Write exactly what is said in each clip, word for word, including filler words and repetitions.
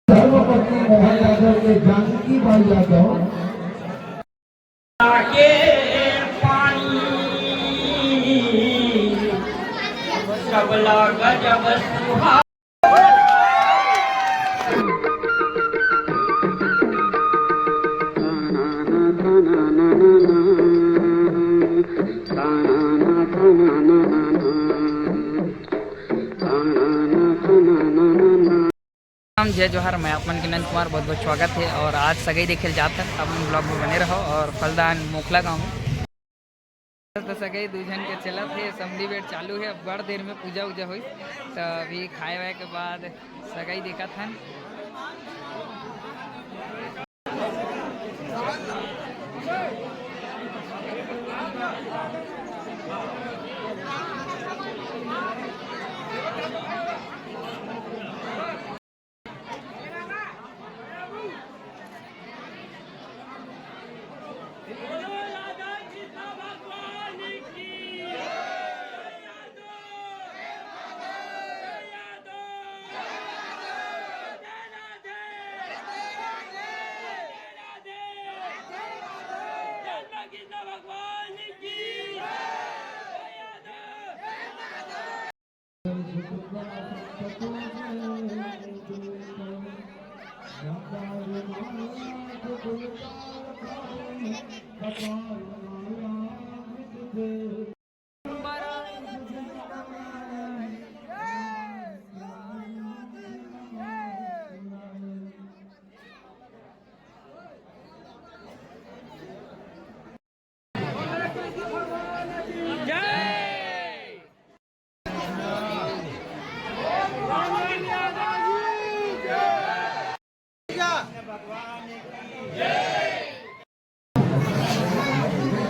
धर्मपत्नी मोहन यादव के जानकी बाई यादव। के पानी सबला गजब सुहा। राम जय जोहार, मैं आप मन के नंद कुमार, बहुत बहुत स्वागत है। और आज सगाई देखे ल जात हन, अपन vlog में बने रहो। और फलदान मोखला गाँव में तो सगाई दू झन के चलत है, assembly बेट चालू है। अब बड़ देर में पूजा उजा होई, तो अभी खाए वाए के बाद सगाई देखत हन।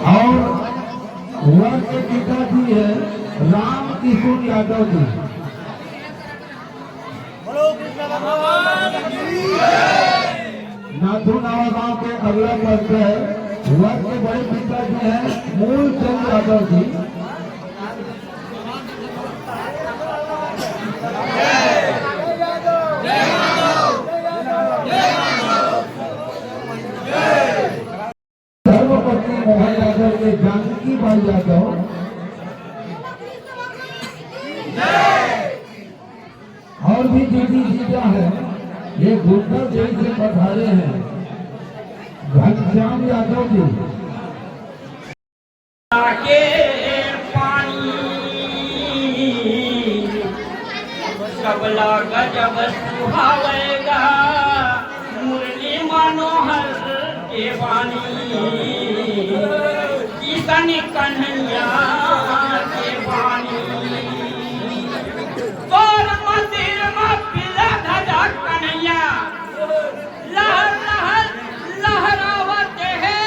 और वर के पिताजी है राम किशोर यादव जी। नाथू नावा गांव के अगला पक्ष है, वर के बड़े पिताजी हैं मूल चंद यादव जी। धर्मपत्नी मोहन यादव के जानकी बाई यादव और भी दीदी जीजा है, ये गुंडा जेल से पधारे हैं घनश्याम यादव जी। के पानी सबला गजब सुहावेगा, मुरली मनोहर के पानी, किशन कन्हैया के पानी। तोर मंदिर में पीला ध्वजा कन्हैया लहर लहर लहरावत है।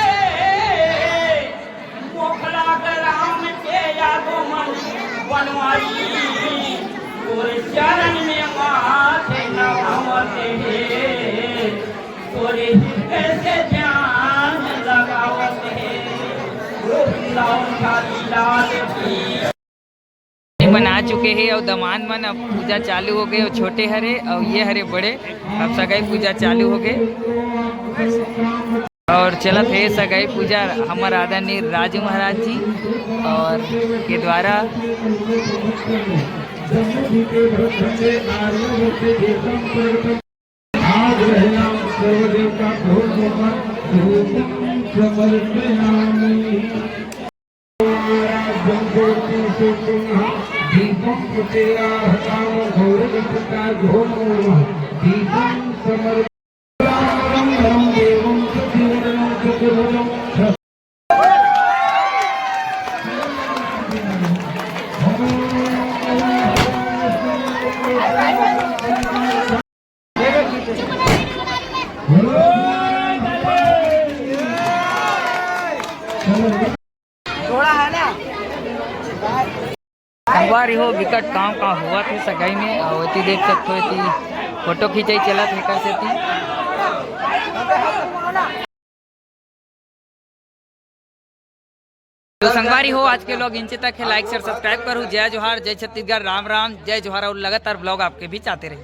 मोखला ग्राम के यादव मन बनवाई, तोर चरण में माथे नवावत हे, तोरे हृदय से ध्यान लगावत हे। वृंदावन बिहारी लाल की। मन आ चुके हे अउ दमांद मन अब पूजा चालू हो गए, अउ छोटे हरे अउ ये हरे बड़े, अब सगाई पूजा चालू हो गए। और चलत हे सगाई पूजा हमर आदरणीय राजू महाराज जी और के द्वारा। दीपम प्रचयाहताम घोर घटता घोर नमः। दीपम समर्पयामि। थोड़ा है ना। संगवारी हो, बिकट काम का हुआ थे सगाई में, और एती देख सकते हो, एती फोटो खिंचाई चलत हे कर सेती। तो संगवारी हो, आज के vlog इंचे तक हे। Like, share, subscribe करू। जय जोहार, जय छत्तीसगढ़, राम राम, जय जोहार। और लगातार vlog आपके बीच आते रहे।